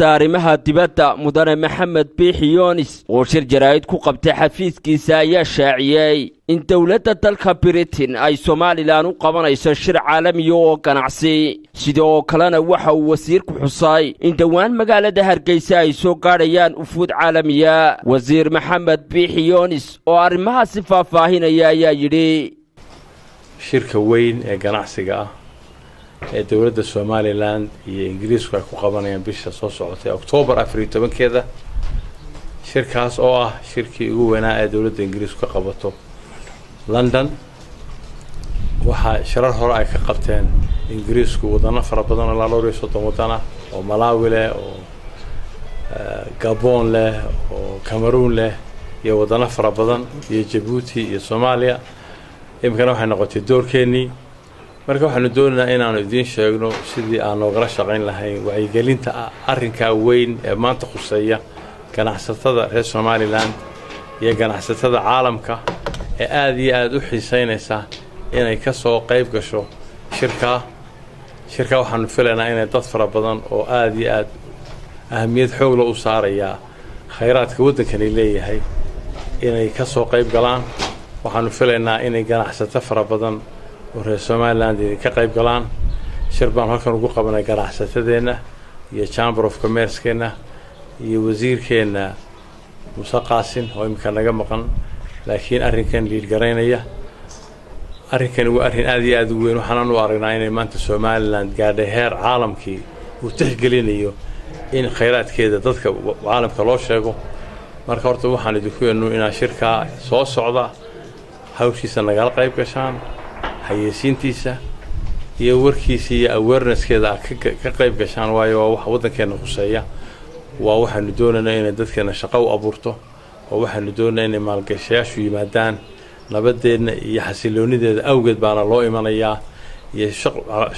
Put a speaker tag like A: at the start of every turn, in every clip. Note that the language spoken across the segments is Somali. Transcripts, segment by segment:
A: Wasaaradda Arrimaha Dibadda, Mudane Maxamed Biixi Yoonis, oo shir jaraa'id ku qabtay xafiiskiisa, ayaa shaaciyey in dowladda dalka Britain ay Somalilan u qabanayso shir caalamiya oo ganacsi. Sidoo kalena waxa uu wasiirku xusay in dhowaan magaalada Hargeysa ay soo gaadhayaan ufuud caalamiya. Wasiir Maxamed Biixi Yoonis oo arrimahaasi faahfaahinaya ayaa yidhi:
B: Shirka weyn ee ganacsiga ah ee dowladda Somaliland iyo Ingiriisku ay ku qabanayaan bisha soo socotay, Octoobar 14-keeda, shirkaas oo ah shirkii ugu weynaa ee dowladda Ingiriisku ka qabato London. Waxaa shirar hore ay ka qabteen Ingiriisku wadano fara badan, ilaa dhowr iyo 30 waddan ah, oo Malawi leh, oo Gabon leh, oo Cameroon leh, iyo wadano fara badan, iyo Jabuuti iyo Soomaaliya. Iminkana waxay noqotay doorkeennii. Marka waxaanu doonaynaa inaanu idiin sheegno sidii aan noogala shaqayn lahayn wacyigelinta arrinkaa weyn ee maanta khuseeya ganacsatada reer Somaliland iyo ganacsatada caalamka ee aada iyo aada u xiiseynaysa inay ka soo qayb gasho shirkaa. Shirkaa waxaanu filaynaa inay dad fara badan oo aada iyo aada ahamiyad xoogla u saarayaa khayraadka waddankani leeyahay inay ka soo qayb galaan. Waxaanu filaynaa inay ganacsato fara badan oo reer Somaliland ka qayb galaan. Shir baan halkan ugu qabanay ganacsatadeenna iyo Chamber of Commerce-keenna iyo wasiirkeenna Muuse Qaasin, oo iminka naga maqan laakiin arrinkan liidgaraynaya. Arrinkani waa arrin aada iyo aada u weyn. Waxaanan u aragnaa inay maanta Somaliland gaadhay heer caalamkii uu tixgelinayo in khayraadkeeda dadka caalamka loo sheego. Marka horta waxaan idinku yeenu inaa shirkaa soo socda hawshiisa nagala qayb gashaan, xayeysiintiisa iyo warkiisa iyo awarenesskeeda aad ka qayb gashaan, waayo waa wax waddankeenna khuseeya. Waa waxaanu doonaynaa inay dadkeena shaqo u abuurto, oo waxaanu doonaynaa inay maalgashayaashu yimaadaan. Nabadeenna iyo xasiloonideeda awgeed baana loo imanayaa, iyo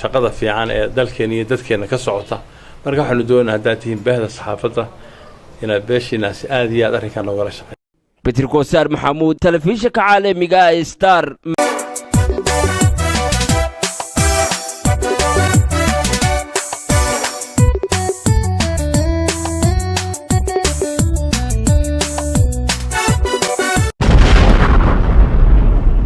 B: shaqada fiican ee dalkeena iyo dadkeenna ka socota. Marka waxaanu doonaynaa, haddaad tihiin bahda saxaafadda, inaad beeshiinaasi aada iyo aad arrinkan noogala shaqey.
A: Bitir Goosaar Maxamuud, telefishinka caalamiga Star.